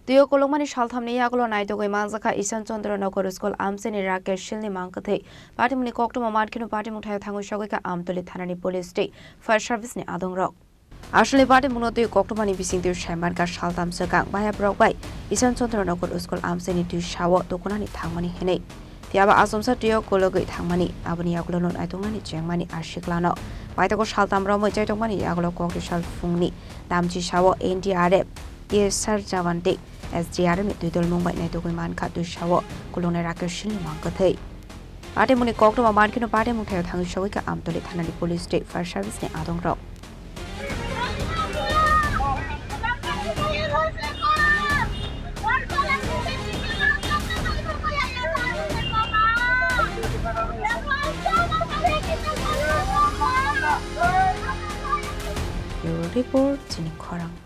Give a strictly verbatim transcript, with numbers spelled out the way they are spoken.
Twi o kolokmani salthamni yagulo naitugwi manjakha Ishan Chandra Nagar School amchaini Rakesh Shilni mang kwthwi. Patimungni koktwma mankheno patimung thaio thangwi sogwikha Amtoli thanani police tei fire service ni adongrok. Aswlni patimungno twi koktwmani bisingtwi saimankha saltham swkang bayaprok bai Ishan Chandra Nagar School amchaini twi sao tukunani thangmani hinwi. Phiya ba achomsa twi o kologwi thangmani, aboni yagulono naituknani chengmani a siklano. Paithago saltham romwi chaitokmani yagulo kokri sal phungni damchi sao N D R F, T S R jawan tei S D R F ni twi dolmung bai naitugwi mankha twi sao kulungnai Rakesh Shilni mang kwthwi. Patimungni koktwma mankheno patimung thaio thangwi sogwikha Amtoli thanani police tei fire service ni adongrok. Bureau Report, Chini Khorang.